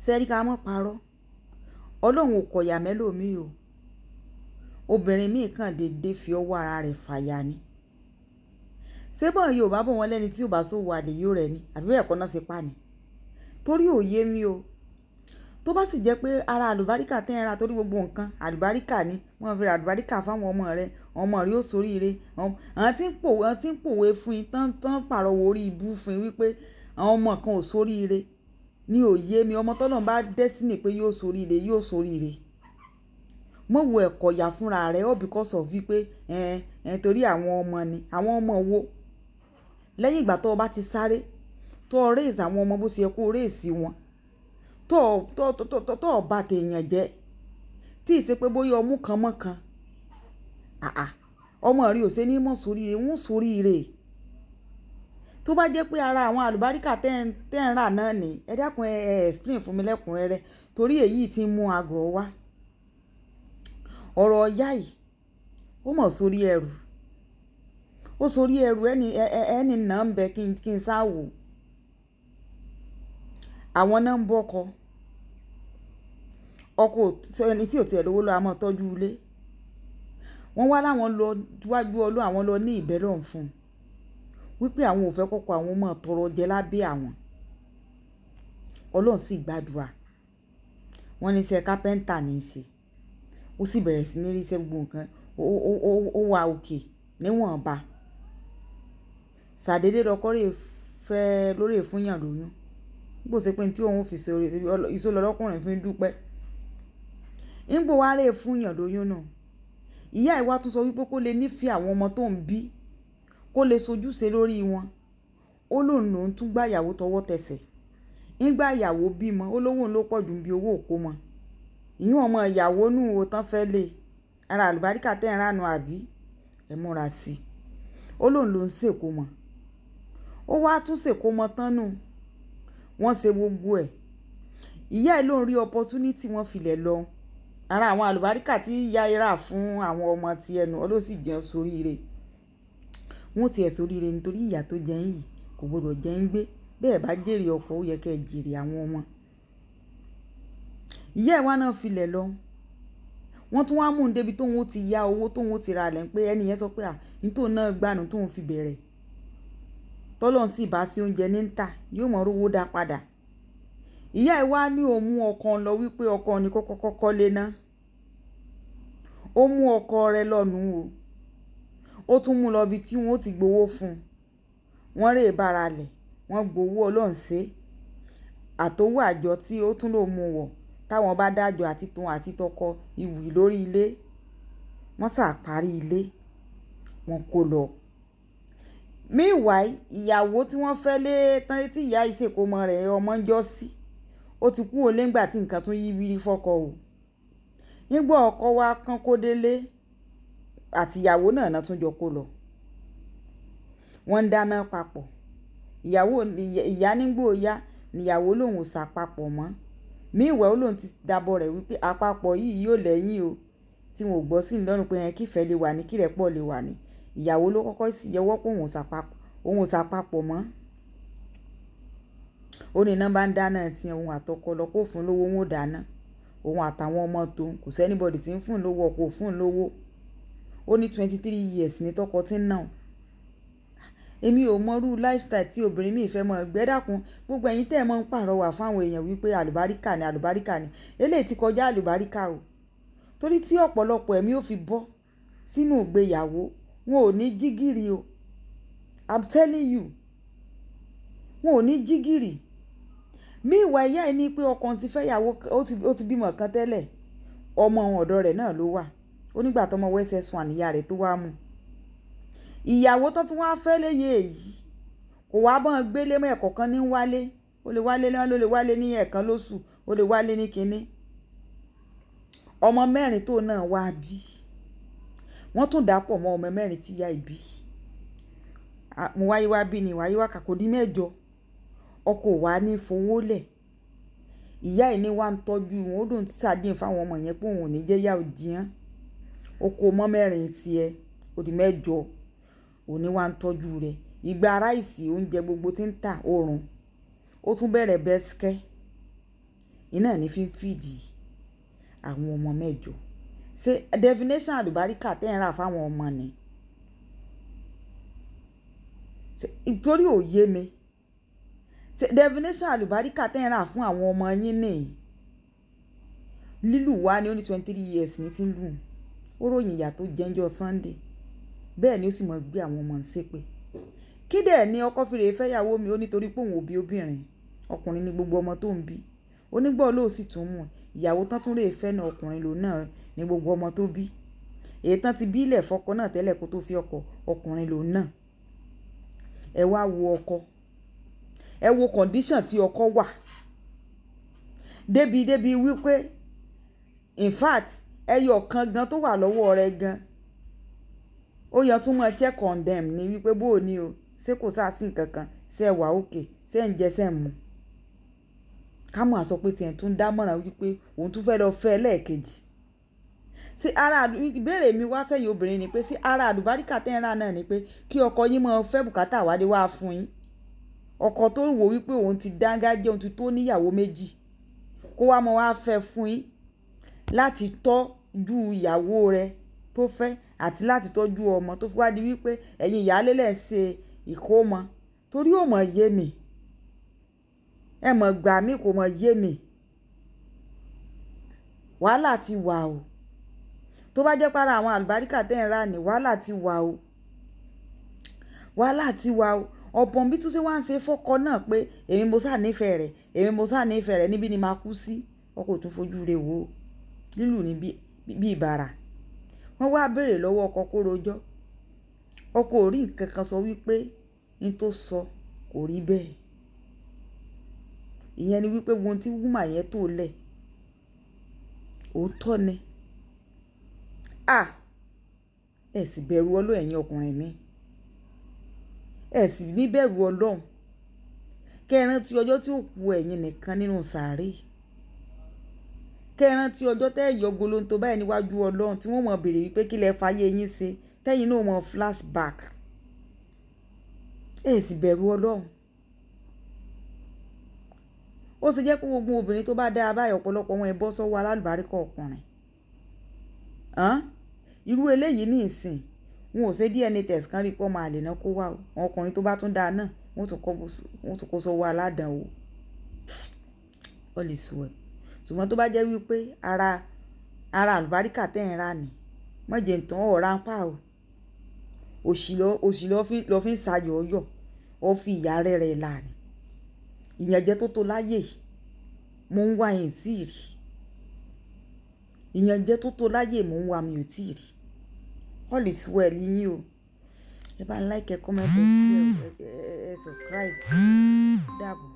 Ṣé rí ká mọ́ parọ́? Ọlọ́run ò kọ̀yà mẹ́lòmíì o. Obìnrin míì kàn dédé fi ọwọ́ ara rẹ̀ fàya ni. Ṣé bọ́n Yorùbá bọ̀ wọ́n lẹ́ni tí ò bá sówó àlè yóò rẹ ni, àbí bẹ́ẹ̀ kọ́ náà ṣe pa ni? Torí ò yé mi o. Tó bá sì jẹ́ pé ara àlùbáríkà tẹ́ ẹ ra torí gbogbo nǹkan àlùbáríkà ni, wọ́n fi ra àlùbáríkà fún àwọn ọmọ rẹ, ọmọ rẹ ó soríire. Àwọn tí ń pòwe, àwọn tí ń pòwe fún yín, tán tán pàrọwà orí ibú fún yín wípé àwọn ọmọ kan ò soríire. Ní ò yé mi, ọmọ t'Ọlọ́run bá destiny pé yóò soríire, yóò soríire. Mọ̀ wo ẹ̀kọ́ ya fúnra rẹ all because of wípé ẹ, ẹ torí àwọn ọmọ ni. Àwọn ọmọ wo? Lẹ́yìn ìgbà tó o bá ti sáré, tó o raise àwọn ọmọ bó ṣe yẹ kó raise wọn, tó, tó, tó, tó, tó bá tèèyàn jẹ́, tí ì ṣe pé bóyá ọmú kan mọ́ kan. Àà, ọmọ rẹ ò ṣe ní mọ̀ soríire, wọ́n soríire. Tó bá jẹ́ pé ara àwọn àlùbáríkà tẹ́ ẹ ń rà náà ni, ẹ dákun ẹ explain fún mi lẹ́kunrẹ́rẹ́ torí èyí tí ń mú ago wá. Ọ̀rọ̀ ìyá yìí, ó mọ̀ sórí ẹrù. Ó sórí ẹrù ẹni, ẹni náà ń bẹ kí n sá wò. Àwọn náà ń bọ́kọ. Ọkọ ẹni tí ò ti ẹ̀ lówó lọ a máa tọ́jú ilé. Wọ́n wá láwọn lọ wájú Ọlọ́run, àwọn lọ ní ìbẹ́lọ́hun fún un. Wípé àwọn ò fẹ́ kọ́kọ́ àwọn máa tọrọ jẹ lábẹ́ àwọn. Ọlọ́run sì gbàdúrà. Wọ́n ní iṣẹ́ carpenter ní í ṣe. Ó sì bẹ̀rẹ̀ sí ní rí iṣẹ́ gbogbo nǹkan. Ó wà okay níwọ̀nba. Ṣàdédé lọkọ rẹ̀ fẹ́ lórí fún ìyàn lóyún. Bó ṣe pé tí òun fi ṣe orí, ìṣó lọ́kùnrin fi ń dúpẹ́. Nígbò wá rè fún ìyàn lóyún náà. Ìyá ìwà tún sọ wípé kó lè nífẹ̀ẹ́ àwọn ọmọ tó ń bí, kó lè sojúṣe lórí wọn. Ó lóun lòún tún gbá ìyàwó tọwọ́ tẹsẹ̀. Nígbà ìyàwó bímọ, ó lówó ló pọ̀ ju bí owó òkó mọ. Ìyún ọmọ ìyàwó nù ó tán fẹ́ lé. Ara àlùbáríkà tẹ́ ẹ ń rà nù àbí? Ẹ múra sí i. Ó lóun lòún ṣèkómọ. Ó wá tún ṣèkómọ tán nù. Wọ́n ṣe gbogbo ẹ̀. Ìyá ẹ ló ń rí opportunity wọ́n filẹ̀ lọ. Ara àwọn àlùbáríkà tí ìyá ẹ rà fún àwọn ọmọ tí ẹnu, Ọlọ́run sì jẹ́ soríire. Wọ́n ti ẹ̀ soríire nítorí ìyà tó jẹ yín yìí kò gbọdọ̀ jẹ ń gbé. Bẹ́ẹ̀ bá jèrè ọkọ, ó yẹ kí ẹ jèrè àwọn ọmọ. Ìyá ẹ wá náà filẹ̀ lọ. Wọ́n tún wá mú un débi tóun ó ti ya owó tóun ó ti ra lẹ̀ pé ẹni yẹn sọ pé à, ní tó náà gbànú tóun fi bẹ̀rẹ̀. Tọ́lọ́run sì bá sí oúnjẹ ní ń tà, yóò mọ̀ rówó dá padà. Ìyá ẹ wá ní òun mú ọkọ lọ wípé ọkọ ni kó kọ́kọ́ kọ́lé ná. Ó mú ọkọ rẹ̀ lọ́nù o. Ó tún mú lọ ibi tí wọ́n ó ti gbowó fún un. Wọ́n rè bára lẹ̀, wọ́n gbowó Ọlọ́run ṣe. Àtowó àjọ tí ó tún lò mú wọ̀, táwọn bá dájọ àti tòun àti tọkọ ìwì lórí ilé. Wọ́n sá parí ilé, wọ́n kó lọ. Meanwhile, ìyàwó tí wọ́n fẹ́ lé tán tí ìyá yìí ṣèkómọ rẹ̀ ọmọ ń jọ́ sí. Ó ti kú òlé ńgbà tí nǹkan tún yí bírí fọ́kọ o. Nígbà ọkọ wá kán kó délé àti ìyàwó náà náà tún jọ kó lọ. Wọ́n ń dáná papọ̀. Ìyàwó, ìyá nígbò ya, ìyàwó lòun ò sá papọ̀ mọ́. Meanwhile, ó lóun ti dábọ̀ rẹ̀ wípé àpapọ̀ yìí yóò lẹ́yìn o. Tí wọn ò gbọ́ sí i lọ́rùn pé ẹ kí ìfẹ́ lè wà ní, kí ìrẹ́pọ̀ lè wà ní. Ìyàwó ló kọ́kọ́ sì yẹwọ́ pé òun ò sá papọ̀ mọ́. Ó ní iná bá ń dáná tí òun àtọkọ lọ kó fún lówó, wọn ò dáná. Òun àtàwọn ọmọ tó ń, kò sí anybody tí ń fún lówó, ọkọ ò fún lówó. Ó ní 23 years ní tọkọ tí ń ná. Èmi ò mọrú lifestyle tí obìnrin míì fẹ́ mọ̀ gbé dákun. Gbogbo ẹ̀yin tí ẹ máa ń pàrọwà fún àwọn èèyàn wípé àlùbáríkà ni, àlùbáríkà ni. Eléyìí ti kọjá àlùbáríkà o. Torí tí ọ̀pọ̀lọpọ̀ ẹ̀mí ó fi bọ́ sínú ìgbéyàwó, wọn ò ní jígìrì o. I'm telling you. Wọn ò ní jígìrì. Meanwhile, ìyá ẹ ní pé ọkọ ti fẹ́ ìyàwó, ó ti bímọ kan tẹ́lẹ̀. Ọmọ ọ̀dọ̀ rẹ̀ náà ló wà. Ó nígbà tó ọmọ SS1 ìyá rẹ̀ tó wá mú. Ìyàwó tó tún wá fẹ́ léye èyí, kò wá bọ́n gbélé mọ́ ẹ̀kọ́ kan ní wálé. Ó lè wálé náà ló lè wálé ní ẹ̀ẹ̀kan lóṣù, ó lè wálé ní kinní. Ọmọ mẹ́rin tó náà wá bí. Wọ́n tún dàpọ̀ mọ́ ọmọ mẹ́rin tí ìyá ẹ bí. Mo wáyé wá bí ni, wáyé wá kà kò di mẹ́jọ. Ọkọ ò wá ní fowó lẹ̀. Ìyá ẹ ní wá ń tọ́jú wọn, ó dùn ṣàdéhùn fún àwọn ọmọ yẹn pé òun ò ní jẹ́ ìyá ò jíyàn. Ó kó ọmọ mẹ́rin tí ẹ, ó di mẹ́jọ. Òun ní wá ń tọ́jú rẹ̀. Ìgbà ráìsì oúnjẹ gbogbo tí ń tà ó run. Ó tún bẹ̀rẹ̀ bẹ́skẹ́. Iná ní fi ń feed àwọn ọmọ mẹ́jọ. Ṣé definition àlùbáríkà tẹ́ ń rà fáwọn ọmọ ni? Torí ò yé mi. Ṣé definition àlùbáríkà tẹ́ ń rà fún àwọn ọmọ yín ni? Lílù wá ní ó ní 23 years ní tí ń lù. Ó ròyìn ìyà tó jẹ́ ńjọ́ Sunday. Bẹ́ẹ̀ ni ó sì máa gbé àwọn ọmọ ń ṣépè. Kí dẹ̀ ni ọkọ fi rè fẹ́ ìyàwó mi? Ó ní torí pé òun ò bí obìnrin. Ọkùnrin ni gbogbo ọmọ tó ń bí. Onígbọ́ ló sì tún mú. Ìyàwó tán tún rè fẹ́ náà, ọkùnrin ló náà ní gbogbo ọmọ tó bí. Èyí tán ti bí ilẹ̀ fọ́kọ náà tẹ́lẹ̀ kó tó fi ọkọ, ọkùnrin ló náà. Ẹ wá wo ọkọ. Ẹ wo condition tí ọkọ wà. Débi débi wípé in fact ẹyọ kan gan tó wà lọ́wọ́ rẹ̀ gan, ó yẹ tún máa check on them ní wípé bó o ní o, ṣé kò sá sí nǹkan kan, ṣé ẹ wà okay, ṣé ẹ ń jẹ, ṣé ẹ ń mu. Ká mọ̀ sọ pé tí ẹ̀ tún dámọ̀ràn wípé òun tún fẹ́ lọ fẹ́ lẹ́ẹ̀kejì. Ṣé ara ìbéèrè mi wá sẹ́yìn obìnrin ni pé ṣé ara àlùbáríkà tẹ́ ń rà náà ni pé kí ọkọ yín máa fẹ́ bùkátà wálé wá fún yín? Ọkọ tó wò wípé òun ti dángájíá, òun ti tó níyàwó méjì, kó wá máa wá fẹ́ fún yín láti tọ́jú ìyàwó rẹ̀ tó fẹ́ àti láti tọ́jú ọmọ tó fi wá di wípé ẹ̀yin ìyálé lẹ̀ ń ṣe ìkómọ. Torí ò mọ̀ yé mi. Ẹ mọ̀ gbà mí, kò mọ̀ yé mi. Wàhálà ti wà o. Tó bá jẹ́ pé ara àwọn àlùbáríkà tẹ́ ń rà ní, wàhálà ti wà o. Wàhálà ti wà o. Ọ̀pọ̀ bí tún ṣe wá ń ṣe fọ́kọ náà pé èmi mo sá nífẹ̀ẹ́ rẹ̀, èmi mo sá nífẹ̀ẹ́ rẹ̀, níbí ni màá kú sí. Ọkọ ò tún fojú rẹ̀ wò ó. Lílù ní bí ìbàrà. Wọ́n wá béèrè lọ́wọ́ ọkọ kó rojọ́. Ọkọ ò rí nǹkan kan sọ wípé ní tó sọ kò rí bẹ́ẹ̀. Ìyẹn ni wípé ohun tí woman yẹn tó lẹ̀, òótọ́ ni. À! Ẹ sì bẹ̀rù Ọlọ́run, ẹ̀yin ọkùnrin mi. Ẹ sì ní bẹ̀rù Ọlọ́run. Kẹ́ ẹ rántí ọjọ́ tí ó ku ẹ̀yin nìkan nínú sàárè. Kẹ́ ẹ rántí ọjọ́ tẹ́ ẹ yọ golonto báyìí níwájú Ọlọ́run tí wọ́n mọ̀ béèrè wípé kí lẹ fàyè yín ṣe, tẹ́yin náà mọ̀ flashback. Ẹ sì bẹ̀rù Ọlọ́run. Ó sì jẹ́ pé gbogbo obìnrin tó bá dáa báyìí, ọ̀pọ̀lọpọ̀ wọn ẹ bọ́ sọ́wọ́ alálùbáríkà ọkùnrin. Hán? Irú eléyìí ní ìsìn, wọn ò ṣe DNA test kan rí pé ọmọ àlè náà kó wá o. Àwọn ọkùnrin tó bá tún dáa náà, wọ́n tún kó sọ́wọ́ aládàánwò. All is well. Ṣùgbọ́n tó bá jẹ́ wípé ara àlùbáríkà tẹ́ ń rà ní, má jẹ ǹtàn ọ̀ ránpá o. Òṣì lọ fi ń sayọ̀ yọ̀, ó fi ìyà rẹ̀ rẹ̀ là ní. Ìyànjẹ tó tó láyé, mò ń wá ìn tí ì rí. Ìyànjẹ tó tó láyé mò ń wá, mi ò tí ì rí. All is well yín o. Ẹ bá ń like, ẹ comment, ẹ share, ẹ subscribe. Ó dàbọ̀.